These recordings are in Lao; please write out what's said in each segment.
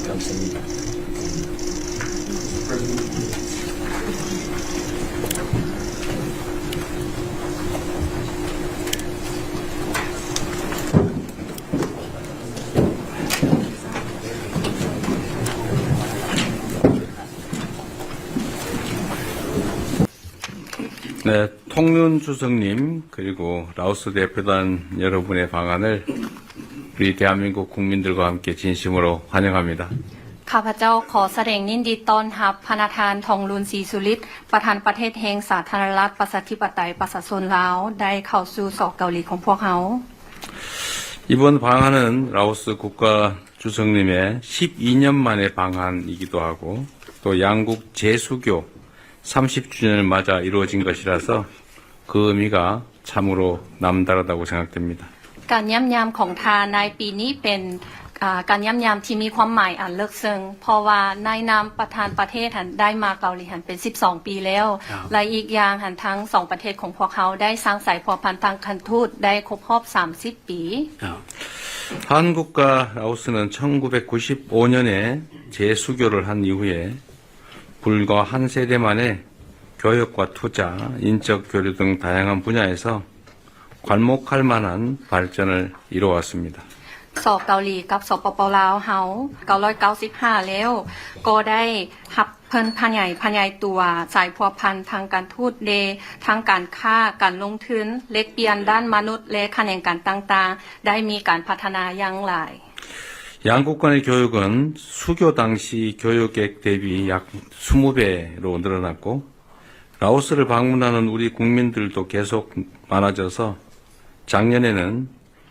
네, 통룬 주석님, 그리고 라오스 대표단 여러분의 방한을 우리 대한민국 국민들과 함께 진심으로 환영합니다. ຂ້າພະເຈົ້າຂໍສະແດງຍິນດີຕ້ອນຮັບພະນະທ່ານ ທອງລຸນ ສີສຸລິດ ປະທານປະເທດແຫ່ງສາທາລະນະລັດ ປະຊາທິປະໄຕ ປະຊາຊົນລາວ ໄດ້ເຂົ້າສູ່ ສ ເກົາຫຼີ ຂອງພວກເຮົາ. 이번 방한은 라오스 국가 주석님의 십이 년 만의 방한이기도 하고, 또 양국 재수교 삼십 주년을 맞아 이루어진 것이라서 그 의미가 참으로 남다르다고 생각됩니다. ການຢ້ຽມຢາມຂອງທ່ານໃນປີນີ້ເປັນ ອາ ການຢ້ຽມຢາມທີ່ມີຄວາມໝາຍອັນເລິກເຊິ່ງ ເພາະວ່າໃນນາມປະທານປະເທດຫັ້ນໄດ້ມາເກົາຫຼີຫັ້ນເປັນສິບສອງປີແລ້ວ ແລະ ອີກຢ່າງຫັ້ນທັງສອງປະເທດຂອງພວກເຮົາໄດ້ສ້າງສາຍພົວພັນທາງການທູດໄດ້ຄົບຮອບສາມສິບປີ. 한국과 라오스는 천구백구십오 년에 재수교를 한 이후에 불과 한 세대 만에 교역과 투자, 인적 교류 등 다양한 분야에서 괄목할 만한 발전을 이루어왔습니다. ສ ເກົາຫຼີ ກັບ ສປປ ລາວ ເຮົາ ເກົ້າຮ້ອຍເກົ້າສິບຫ້າແລ້ວ ກໍໄດ້ຮັບເພີ່ມຂະຫຍາຍ ຂະຫຍາຍຕົວສາຍພົວພັນທາງການທູດເດ ທັງການຄ້າ ການລົງທຶນ ແລກປ່ຽນດ້ານມະນຸດ ແລະ ຂະແໜງການຕ່າງໆ ໄດ້ມີການພັດທະນາຢ່າງຫຼາຍ. 양국 간의 교역은 수교 당시 교역액 대비 약 이십 배로 늘어났고, 라오스를 방문하는 우리 국민들도 계속 많아져서 작년에는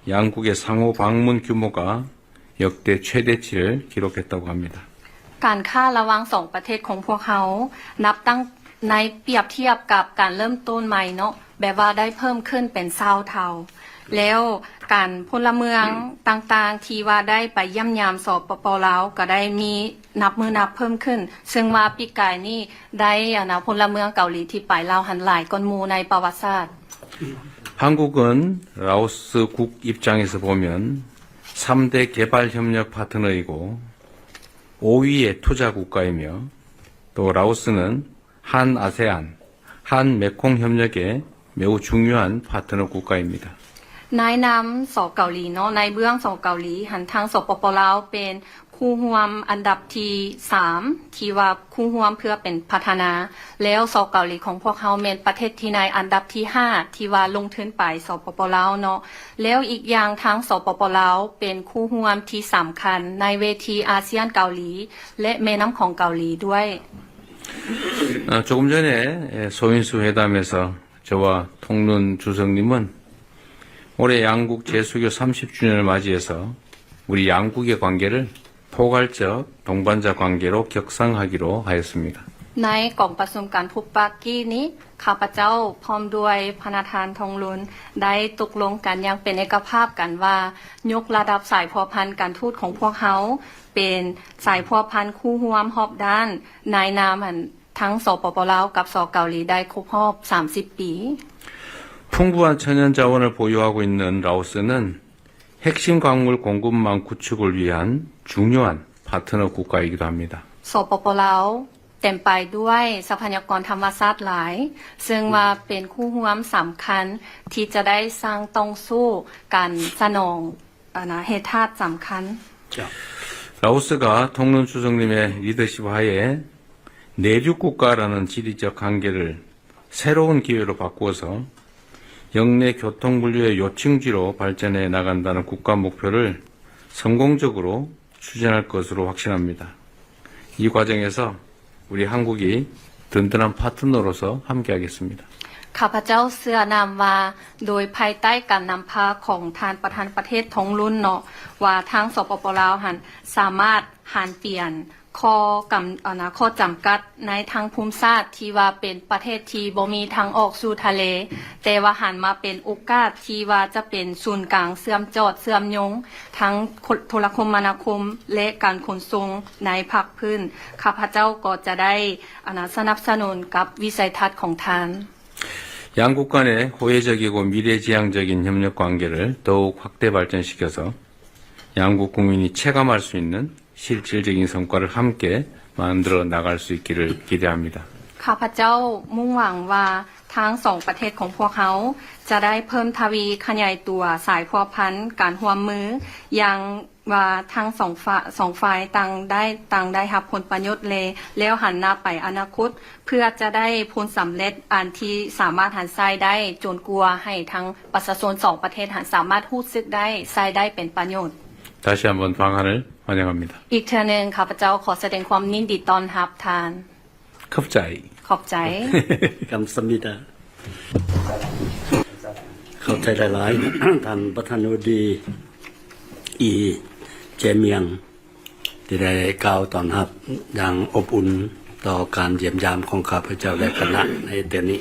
양국의 상호 방문 규모가 역대 최대치를 기록했다고 합니다. ການຄ້າລະຫວ່າງສອງປະເທດຂອງພວກເຮົາ ນັບຕັ້ງໃນ ປຽບທຽບກັບການເລີ່ມຕົ້ນໃໝ່ເນາະ ແບບວ່າໄດ້ເພີ່ມຂຶ້ນເປັນຊາວເທົ່າ ແລ້ວການ ພົນລະເມືອງຕ່າງໆ ທີ່ວ່າໄດ້ໄປຢ້ຽມຢາມ ສປປ ລາວ ກໍໄດ້ມີນັບມື້ນັບເພີ່ມຂຶ້ນ ເຊິ່ງວ່າປີກາຍນີ້ໄດ້ ອັນນະ ພົນລະເມືອງເກົາຫຼີທີ່ໄປລາວຫັ້ນຫຼາຍກ່ອນໝູ່ໃນປະຫວັດສາດ. 한국은 라오스 국 입장에서 보면 삼 대 개발 협력 파트너이고 오 위의 투자 국가이며, 또 라오스는 한아세안, 한메콩 협력에 매우 중요한 파트너 국가입니다. ໃນນາມ ສ ເກົາຫຼີເນາະ ໃນເບື້ອງ ສ ເກົາຫຼີ ຫັ້ນທາງ ສປປ ລາວ ເປັນຄູ່ຮ່ວມອັນດັບທີສາມ ທີ່ວ່າຄູ່ຮ່ວມເພື່ອເປັນພັດທະນາ ແລ້ວ ສ ເກົາຫຼີ ຂອງພວກເຮົາແມ່ນປະເທດທີ່ໃນອັນດັບທີຫ້າ ທີ່ວ່າລົງທຶນໄປ ສປປ ລາວ ເນາະ ແລ້ວອີກຢ່າງທາງ ສປປ ລາວ ເປັນຄູ່ຮ່ວມທີ່ສຳຄັນໃນເວທີອາຊຽນເກົາຫຼີ ແລະ ແມ່ນ້ຳຂອງເກົາຫຼີດ້ວຍ. 아, 조금 전에, 예, 소인수 회담에서 저와 통룬 주석님은 올해 양국 재수교 삼십 주년을 맞이해서 우리 양국의 관계를 포괄적 동반자 관계로 격상하기로 하였습니다. ໃນກອງປະຊຸມການພົບປະກີ້ນີ້ ຂ້າພະເຈົ້າພ້ອມດ້ວຍພະນະທ່ານ ທອງລຸນ ໄດ້ຕົກລົງກັນຢ່າງເປັນເອກະພາບກັນວ່າ ຍົກລະດັບສາຍພົວພັນການທູດຂອງພວກເຮົາ ເປັນສາຍພົວພັນຄູ່ຮ່ວມຮອບດ້ານ ໃນນາມ ອັນ ທັງ ສປປ ລາວ ກັບ ສ ເກົາຫຼີ ໄດ້ຄົບຮອບສາມສິບປີ. 풍부한 천연자원을 보유하고 있는 라오스는 핵심 광물 공급망 구축을 위한 중요한 파트너 국가이기도 합니다. ສປປ ລາວ ເຕັມໄປດ້ວຍຊັບພະຍາກອນທຳມະຊາດຫຼາຍ ເຊິ່ງວ່າເປັນຄູ່ຮ່ວມສຳຄັນທີ່ຈະໄດ້ສ້າງຕ່ອງສູ້ການສະໜອງ ອັນນະ ແຮ່ທາດສຳຄັນ. 라오스가 통룬 주석님의 리더십 하에 내륙 국가라는 지리적 한계를 새로운 기회로 바꾸어서 역내 교통 물류의 요충지로 발전해 나간다는 국가 목표를 성공적으로 추진할 것으로 확신합니다. 이 과정에서 우리 한국이 든든한 파트너로서 함께하겠습니다. ຂ້າພະເຈົ້າເຊື່ອນຳວ່າ ໂດຍພາຍໃຕ້ການນຳພາຂອງທ່ານປະທານປະເທດ ທອງລຸນ ເນາະ ວ່າທາງ ສປປ ລາວ ຫັ້ນ ສາມາດຫັນປ່ຽນ ຂໍ້ກຳ ອັນນະ ຂໍ້ຈຳກັດໃນທາງພູມສາດທີ່ວ່າເປັນປະເທດທີ່ບໍ່ມີທາງອອກສູ່ທະເລ ແຕ່ວ່າຫັນມາເປັນໂອກາດທີ່ວ່າຈະເປັນສູນກາງເຊື່ອມຈອດເຊື່ອມໂຍງ ທັງໂທລະຄົມມະນາຄົມ ແລະ ການຂົນສົ່ງໃນພາກພື້ນ. ຂ້າພະເຈົ້າກໍຈະໄດ້ ອັນນະ ສະໜັບສະໜູນກັບວິໄສທັດຂອງທ່ານ. 양국 간의 호혜적이고 미래지향적인 협력 관계를 더욱 확대 발전시켜서 양국 국민이 체감할 수 있는 실질적인 성과를 함께 만들어 나갈 수 있기를 기대합니다. ຂ້າພະເຈົ້າມຸ່ງຫວັງວ່າທັງສອງປະເທດຂອງພວກເຮົາຈະໄດ້ເພີ່ມທະວີຂະຫຍາຍຕົວສາຍພົວພັນການຮ່ວມມື ຢ່າງວ່າທັງສອງຝ່າຍ ສອງຝ່າຍຕ່າງໄດ້ ຕ່າງໄດ້ຮັບຜົນປະໂຫຍດ ແລະ ແລ້ວຫັນໜ້າໄປອະນາຄົດ ເພື່ອຈະໄດ້ຜົນສຳເລັດອັນທີ່ສາມາດຫັນໃຊ້ໄດ້ ຈົນກວ່າໃຫ້ທັງປະຊາຊົນສອງປະເທດຫັ້ນສາມາດຮູ້ສຶກໄດ້ ໃຊ້ໄດ້ເປັນປະໂຫຍດ. 다시 한번 방한을 환영합니다. ອີກເທື່ອໜຶ່ງ ຂ້າພະເຈົ້າຂໍສະແດງຄວາມຍິນດີຕ້ອນຮັບທ່ານ. ܚອບໃຈ. ຂອບໃຈ. 감사합니다. ຂອບໃຈຫຼາຍໆ ທ່ານປະທານາທິບໍດີ ອີ ເຈມຽງ ທີ່ໄດ້ກ່າວຕ້ອນຮັບຢ່າງອົບອຸ່ນຕໍ່ການຢ້ຽມຢາມຂອງຂ້າພະເຈົ້າ ແລະ ຄະນະໃນເທື່ອນີ້.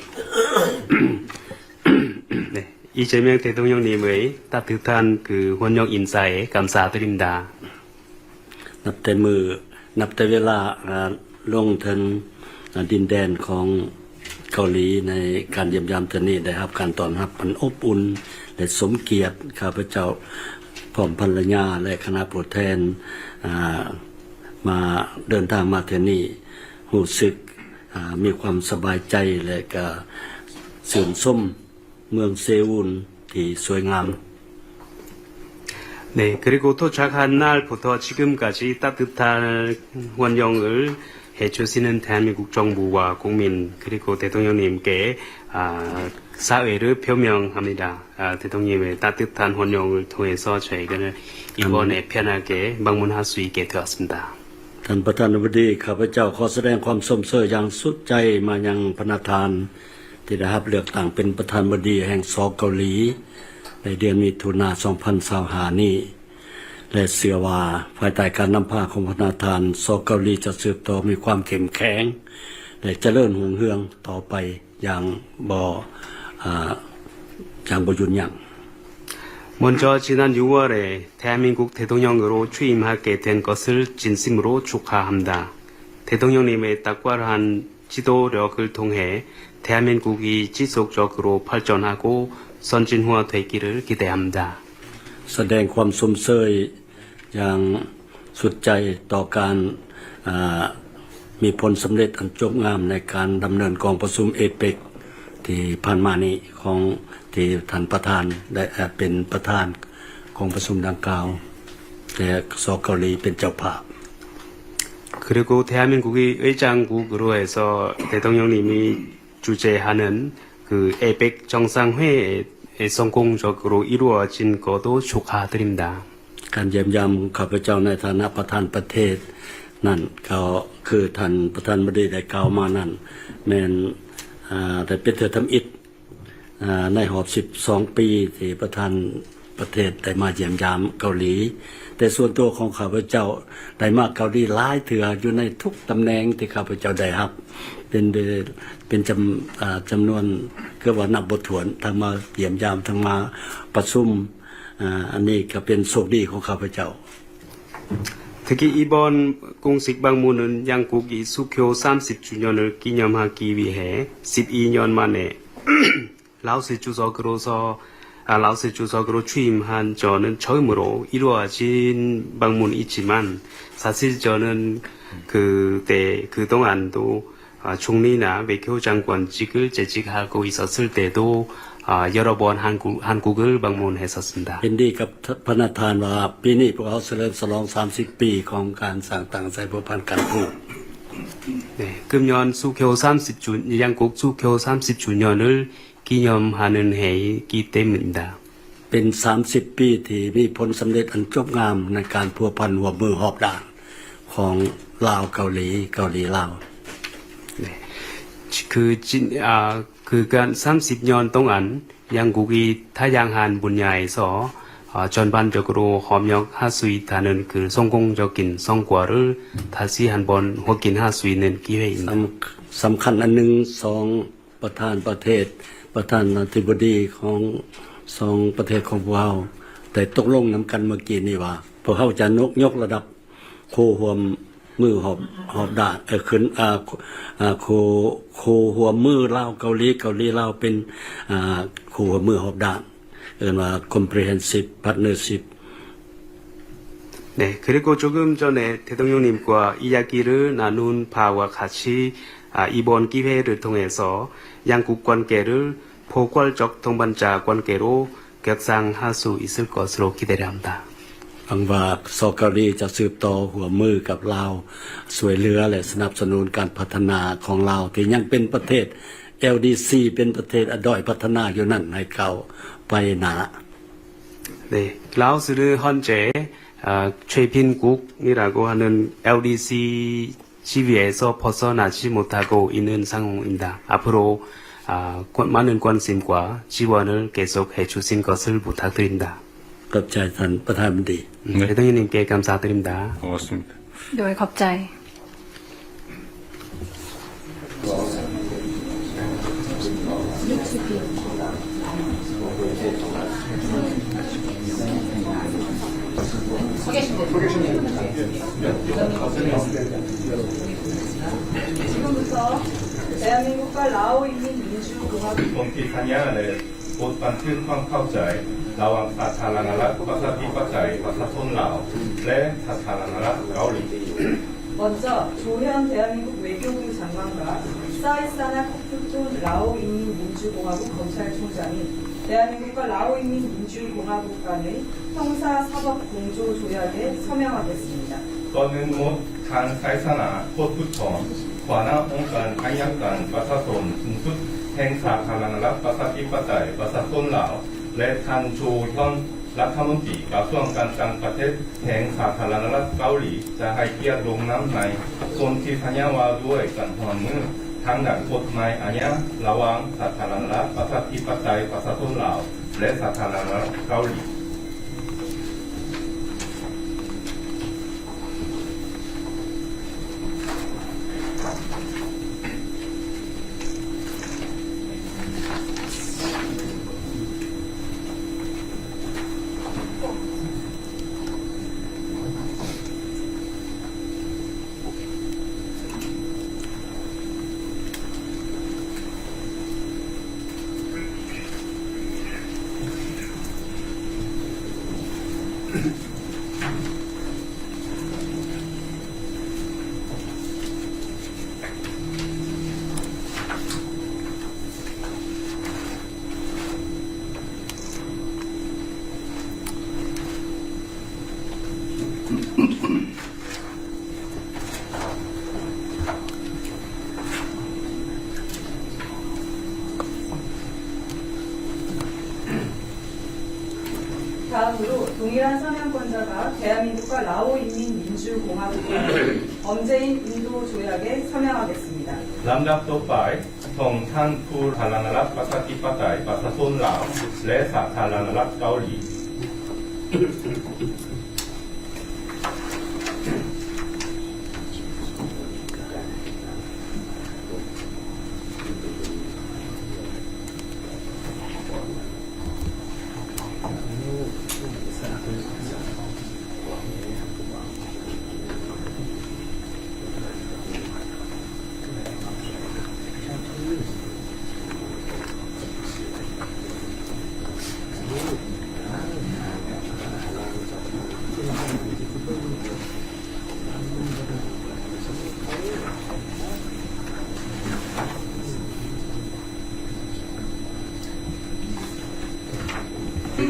네, 이재명 대통령님의 따뜻한 그 환영 인사에 감사드립니다. ນັບແຕ່ມື້ ນັບແຕ່ເວລາ ອາ ລົງເຖິງ ອາ ດິນແດນຂອງເກົາຫຼີ ໃນການຢ້ຽມຢາມເທື່ອນີ້ ໄດ້ຮັບການຕ້ອນຮັບອັນອົບອຸ່ນ ແລະ ສົມກຽດ. ຂ້າພະເຈົ້າພ້ອມພັນລະຍາ ແລະ ຄະນະຜູ້ແທນ ອາ ມາ ເດີນທາງມາເທື່ອນີ້ ຮູ້ສຶກ ອາ ມີຄວາມສະບາຍໃຈ ແລະ ກະຊື່ນຊົມ ເມືອງເຊອູນທີ່ສວຍງາມ. 네, 그리고 도착한 날부터 지금까지 따뜻한 환영을 해주시는 대한민국 정부와 국민, 그리고 대통령님께, 아, 사의를 표명합니다. 아, 대통령님의 따뜻한 환영을 통해서 저희는 이번에 편하게 방문할 수 있게 되었습니다. ທ່ານປະທານາທິບໍດີ ຂ້າພະເຈົ້າຂໍສະແດງຄວາມຊົມເຊີຍຢ່າງສຸດໃຈມາຍັງພະນະທ່ານ ທີ່ໄດ້ຮັບເລືອກຕັ້ງເປັນປະທານາທິບໍດີແຫ່ງ ສ ເກົາຫຼີ ໃນເດືອນມິຖຸນາ ສອງພັນຊາວຫ້ານີ້ ແລະ ເຊື່ອວ່າພາຍໃຕ້ການນຳພາຂອງພະນະທ່ານ ສ ເກົາຫຼີ ຈະສືບຕໍ່ມີຄວາມເຂັ້ມແຂງ ແລະ ຈະເລີນຮຸ່ງເຮືອງຕໍ່ໄປຢ່າງບໍ່ ອາ ຢ່າງບໍ່ຢຸດຢັ້ງ. 먼저 지난 유월 대한민국 대통령으로 취임하게 된 것을 진심으로 축하합니다. 대통령님의 탁월한 지도력을 통해 대한민국이 지속적으로 발전하고 선진화되기를 기대합니다. ສະແດງຄວາມຊົມເຊີຍຢ່າງສຸດໃຈຕໍ່ການ ອາ ມີຜົນສຳເລັດອັນຈົບງາມໃນການດຳເນີນກອງປະຊຸມເອເປັກທີ່ຜ່ານມານີ້ ຂອງທີ່ທ່ານປະທານໄດ້ ເປັນປະທານ ກອງປະຊຸມດັ່ງກ່າວ ແລະ ສ ເກົາຫຼີ ເປັນເຈົ້າພາບ. 그리고 대한민국이 의장국으로 해서 대통령님이 주재하는 그 에이펙 정상회의 성공적으로 이루어진 것도 축하드립니다. ການຢ້ຽມຢາມຂອງຂ້າພະເຈົ້າໃນຖານະປະທານປະເທດນັ້ນ ກໍຄືທ່ານປະທານາທິບໍດີໄດ້ກ່າວມານັ້ນ ແມ່ນ ອາ ໄດ້ເປັນເທື່ອທຳອິດ ອາ ໃນຮອບສິບສອງປີ ທີ່ປະທານປະເທດໄດ້ມາຢ້ຽມຢາມເກົາຫຼີ, ແຕ່ສ່ວນຕົວຂອງຂ້າພະເຈົ້າໄດ້ມາເກົາຫຼີຫຼາຍເທື່ອ ຢູ່ໃນທຸກຕຳແໜ່ງທີ່ຂ້າພະເຈົ້າໄດ້ຮັບ ເປັນ ເປັນຈຳ ອາ ຈຳນວນເກືອບວ່ານັບບໍ່ຖ້ວນ ທັງມາຢ້ຽມຢາມ ທັງມາປະຊຸມ. ອາ ອັນນີ້ກໍເປັນໂຊກດີຂອງຂ້າພະເຈົ້າ. 특히 이번 공식 방문은 양국이 수교 삼십 주년을 기념하기 위해 십이 년 만에 라오스 주석으로서, 아, 라오스 주석으로 취임한 저는 처음으로 이루어진 방문이지만, 사실 저는 그때, 그동안도 아, 총리나 외교장관직을 재직하고 있었을 때도, 아, 여러 번 한국, 한국을 방문했었습니다. ເຫັນດີກັບພະນະທ່ານວ່າ ປີນີ້ພວກເຮົາສະເຫຼີມສະຫຼອງສາມສິບປີຂອງການສ້າງຕັ້ງສາຍພົວພັນການທູດ. 네, 금년 수교 삼십 주, 양국 수교 삼십 주년을 기념하는 해이기 때문입니다. ເປັນສາມສິບປີທີ່ມີຜົນສຳເລັດອັນຈົບງາມໃນການພົວພັນຮ່ວມມືຮອບດ້ານຂອງລາວເກົາຫຼີ, ເກົາຫຼີລາວ. 네. 그 진, 아, 그간 삼십 년 동안 양국이 다양한 분야에서, 어, 전반적으로 협력할 수 있다는 그 성공적인 성과를 다시 한번 확인할 수 있는 기회입니다. ສຳ ສຳຄັນອັນໜຶ່ງ ສອງ ປະທານປະເທດ ປະທານາທິບໍດີຂອງສອງປະເທດຂອງພວກເຮົາໄດ້ຕົກລົງນຳກັນເມື່ອກີ້ນີ້ວ່າ ພວກເຮົາຈະຍົກ ຍົກລະດັບຄູ່ຮ່ວມມືຮອບ ຮອບດ້ານ ເອີ ຂຶ້ນ ອາ ອາ ຄູ່ ຄູ່ຮ່ວມມືລາວເກົາຫຼີ ເກົາຫຼີລາວ ເປັນ ອາ ຄູ່ຮ່ວມມືຮອບດ້ານ ເອີ້ນວ່າ comprehensive partnership. 네, 그리고 조금 전에 대통령님과 이야기를 나눈 바와 같이, 아, 이번 기회를 통해서 양국 관계를 포괄적 동반자 관계로 격상할 수 있을 것으로 기대를 합니다. ຫວັງວ່າ ສ ເກົາຫຼີ ຈະສືບຕໍ່ຮ່ວມມືກັບລາວ ຊ່ວຍເຫຼືອ ແລະ ສະໜັບສະໜູນການພັດທະນາຂອງລາວ ທີ່ຍັງເປັນປະເທດ LDC ເປັນປະເທດດ້ອຍພັດທະນາຢູ່ນັ້ນ ໃຫ້ກ້າວໄປໜ້າ. 네, 라오스는 현재, 아, 최빈국이라고 하는 LDC 지위에서 벗어나지 못하고 있는 상황입니다. 앞으로, 아, 관- 많은 관심과 지원을 계속해 주신 것을 부탁드립니다. ຂອບໃຈທ່ານປະທານມັນຕີ. 네, 대통령님께 감사드립니다. 고맙습니다. ໂດຍ ຂອບໃຈ. 지금부터 대한민국과 라오 인민민주공화국 ponthi saña ແລະ ບົດບັນທຶກຄວາມເຂົ້າໃຈລະຫວ່າງສາທາລະນະລັດ ປະຊາທິປະໄຕ ປະຊາຊົນລາວ ແລະ ສາທາລະນະລັດເກົາຫຼີ. 먼저 조현 대한민국 외교부 장관과 사이사나 코프ܬ 라오 인민민주공화국 검찰총장이 대한민국과 라오 인민민주공화국 간의 형사사법 공조 조약에 서명하겠습니다. ກ່ອນອື່ນໝົດ ທ່ານ ໄຊຊະນະ ໂຄດພຸດທອນ ຫົວໜ້າອົງການໄອຍະການປະຊາຊົນສູງສຸດແຫ່ງສາທາລະນະລັດ ປະຊາທິປະໄຕ ປະຊາຊົນລາວ ແລະ ທ່ານ ໂຈ ຢອນ ລັດຖະມົນຕີກະຊວງການຕ່າງປະເທດແຫ່ງສາທາລະນະລັດເກົາຫຼີ ຈະໃຫ້ກຽດລົງນາມໃນສົນທິສັນຍາວ່າດ້ວຍການຮ່ວມມືທາງດ້ານກົດໝາຍອາຍາລະຫວ່າງສາທາລະນະລັດ ປະຊາທິປະໄຕ ປະຊາຊົນລາວ ແລະ ສາທາລະນະລັດເກົາຫຼີ. 다음으로 동일한 서명권자가 대한민국과 라오 인민민주공화국 간의 범죄인 인도 조약에 서명하겠습니다. ລຳດັບຕໍ່ໄປ ຂອງທ່ານ ຜູ້ສາທາລະນະລັດ ປະຊາທິປະໄຕ ປະຊາຊົນລາວ ແລະ ສາທາລະນະລັດເກົາຫຼີ.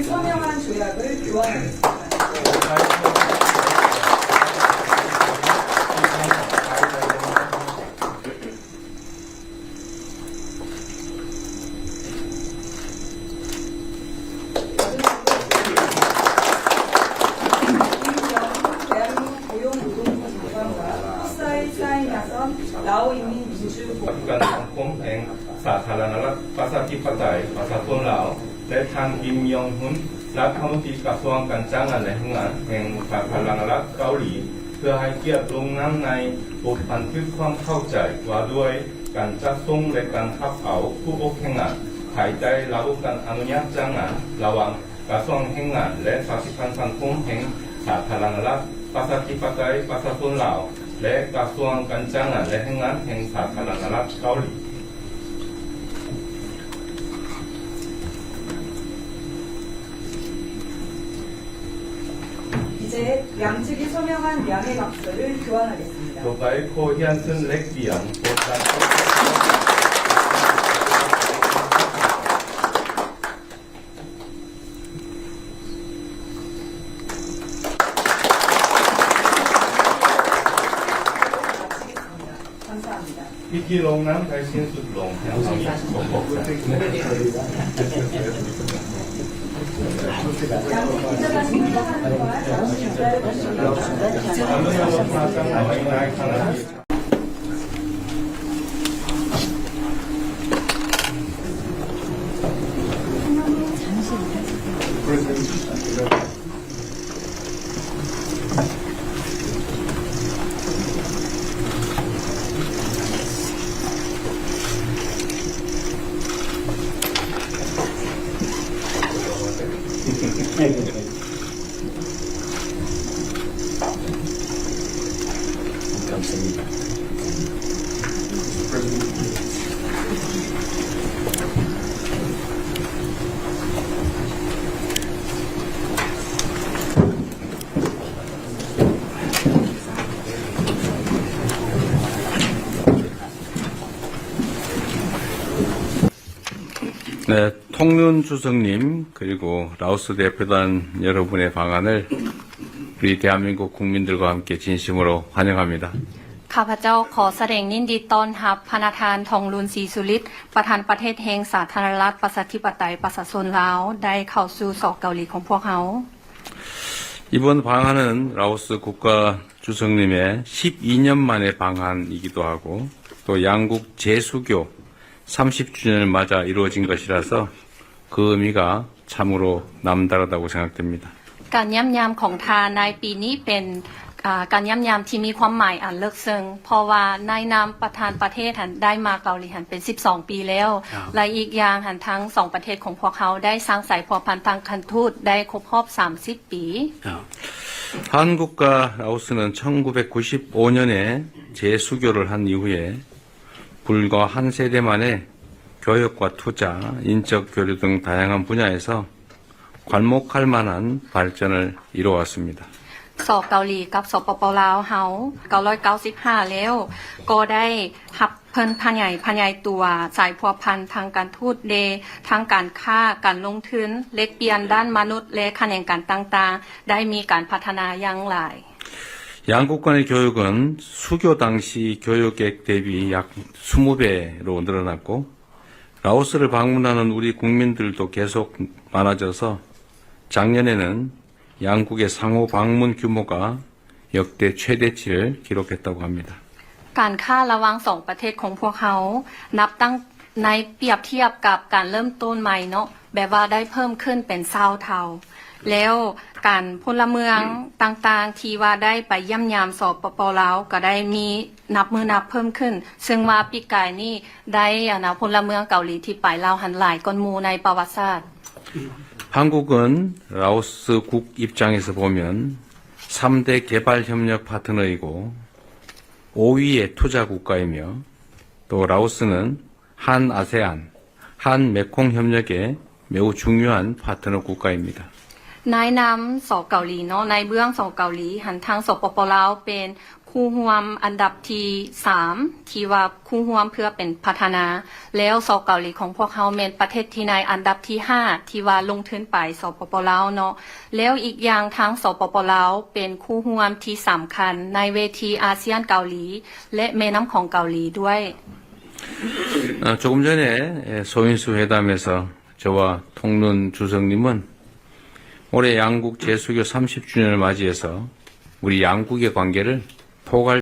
서명한 조약을 교환하겠습니다. 대한민국 고용노동부 장관과 코사인 사인하선 라오 인민민주공화국 ການສັງຄົມແຫ່ງສາທາລະນະລັດ ປະຊາທິປະໄຕ ປະຊາຊົນລາວ ແລະ ທ່ານ ກິມ ຢອງ ຮຸນ ລັດຖະມົນຕີກະຊວງການຈ້າງງານ ແລະ ແຮງງານ ແຫ່ງສາທາລະນະລັດເກົາຫຼີ ເພື່ອໃຫ້ກຽດລົງນາມໃນບົດບັນທຶກຄວາມເຂົ້າໃຈວ່າດ້ວຍການຈັດສົ່ງ ແລະ ການຮັບເອົາຜູ້ອົບແຮງງານ ພາຍໃຕ້ລະບົບການອະນຸຍາດຈ້າງງານ ລະຫວ່າງກະຊວງແຮງງານ ແລະ ຊາວສິດທຳສັງຄົມແຫ່ງສາທາລະນະລັດ ປະຊາທິປະໄຕ ປະຊາຊົນລາວ ແລະ ກະຊວງການຈ້າງງານ ແລະ ແຮງງານ ແຫ່ງສາທາລະນະລັດເກົາຫຼີ. 이제 양측이 서명한 양해각서를 교환하겠습니다. Dobaiko Hiansen Lekbian. 감사합니다. 네, 통룬 주석님 그리고 라오스 대표단 여러분의 방한을 우리 대한민국 국민들과 함께 진심으로 환영합니다. ຂ້າພະເຈົ້າຂໍສະແດງຍິນດີຕ້ອນຮັບພະນະທ່ານ ທອງລຸນ ສີສຸລິດ ປະທານປະເທດແຫ່ງສາທາລະນະລັດ ປະຊາທິປະໄຕ ປະຊາຊົນລາວ ໄດ້ເຂົ້າສູ່ ສ ເກົາຫຼີ ຂອງພວກເຮົາ. 이번 방한은 라오스 국가 주석님의 십이 년 만의 방한이기도 하고 또 양국 재수교 삼십 주년을 맞아 이루어진 것이라서 그 의미가 참으로 남다르다고 생각됩니다. ການຢ້ຽມຢາມຂອງທ່ານໃນປີນີ້ເປັນ ອ່າ ການຢ້ຽມຢາມທີ່ມີຄວາມໝາຍອັນເລິກເຊິ່ງ ເພາະວ່າໃນນາມປະທານປະເທດຫັ້ນໄດ້ມາເກົາຫຼີຫັ້ນເປັນສິບສອງປີແລ້ວ ແລະ ອີກຢ່າງຫັ້ນທັງສອງປະເທດຂອງພວກເຮົາໄດ້ສ້າງສາຍພົວພັນທາງການທູດໄດ້ຄົບຮອບສາມສິບປີ. 한국과 라오스는 천구백구십오 년에 재수교를 한 이후에 불과 한 세대 만에 교역과 투자, 인적 교류 등 다양한 분야에서 괄목할 만한 발전을 이뤄왔습니다. ສ ເກົາຫຼີ ກັບ ສປປ ລາວເຮົາ ເກົ້າຮ້ອຍເກົ້າສິບຫ້າແລ້ວ ກໍໄດ້ຮັບເພິ່ນຂະຫຍາຍ ຂະຫຍາຍຕົວສາຍພົວພັນທາງການທູດເດ ທັງການຄ້າ ການລົງທຶນ ແລກປ່ຽນດ້ານມະນຸດ ແລະ ຂະແໜງການຕ່າງໆ ໄດ້ມີການພັດທະນາຢ່າງຫຼາຍ. 양국 간의 교역은 수교 당시 교역액 대비 약 이십 배로 늘어났고 라오스를 방문하는 우리 국민들도 계속 많아져서 작년에는 양국의 상호 방문 규모가 역대 최대치를 기록했다고 합니다. ການຄ້າລະຫວ່າງສອງປະເທດຂອງພວກເຮົາ ນັບຕັ້ງໃນ ປຽບທຽບກັບການເລີ່ມຕົ້ນໃໝ່ເນາະ ແບບວ່າໄດ້ເພີ່ມຂຶ້ນເປັນຊາວເທົ່າ ແລ້ວການພົນລະເມືອງຕ່າງໆ ທີ່ວ່າໄດ້ໄປຢ້ຽມຢາມ ສປປ ລາວ ກໍໄດ້ມີນັບມື້ນັບເພີ່ມຂຶ້ນ ເຊິ່ງວ່າປີກາຍນີ້ໄດ້ ອັນນະ ພົນລະເມືອງເກົາຫຼີທີ່ໄປລາວຫັ້ນຫຼາຍກ່ອນໝູ່ໃນປະຫວັດສາດ. 한국은 라오스 국 입장에서 보면 삼 대 개발 협력 파트너이고 오 위의 투자 국가이며 또 라오스는 한아세안, 한메콩 협력에 매우 중요한 파트너 국가입니다. ໃນນາມ ສ ເກົາຫຼີເນາະ ໃນເບື້ອງ ສ ເກົາຫຼີ ຫັ້ນທາງ ສປປ ລາວ ເປັນຄູ່ຮ່ວມອັນດັບທີສາມ ທີ່ວ່າຄູ່ຮ່ວມເພື່ອເປັນພັດທະນາ ແລ້ວ ສ ເກົາຫຼີ ຂອງພວກເຮົາແມ່ນປະເທດທີ່ໃນອັນດັບທີຫ້າ ທີ່ວ່າລົງທຶນໄປ ສປປ ລາວ ເນາະ ແລ້ວອີກຢ່າງທາງ ສປປ ລາວ ເປັນຄູ່ຮ່ວມທີ່ສຳຄັນໃນເວທີອາຊຽນເກົາຫຼີ ແລະ ແມ່ນ້ຳຂອງເກົາຫຼີດ້ວຍ. 아, 조금 전에, 예, 소인수 회담에서 저와 통룬 주석님은 올해 양국 재수교 삼십 주년을 맞이해서 우리 양국의 관계를 포괄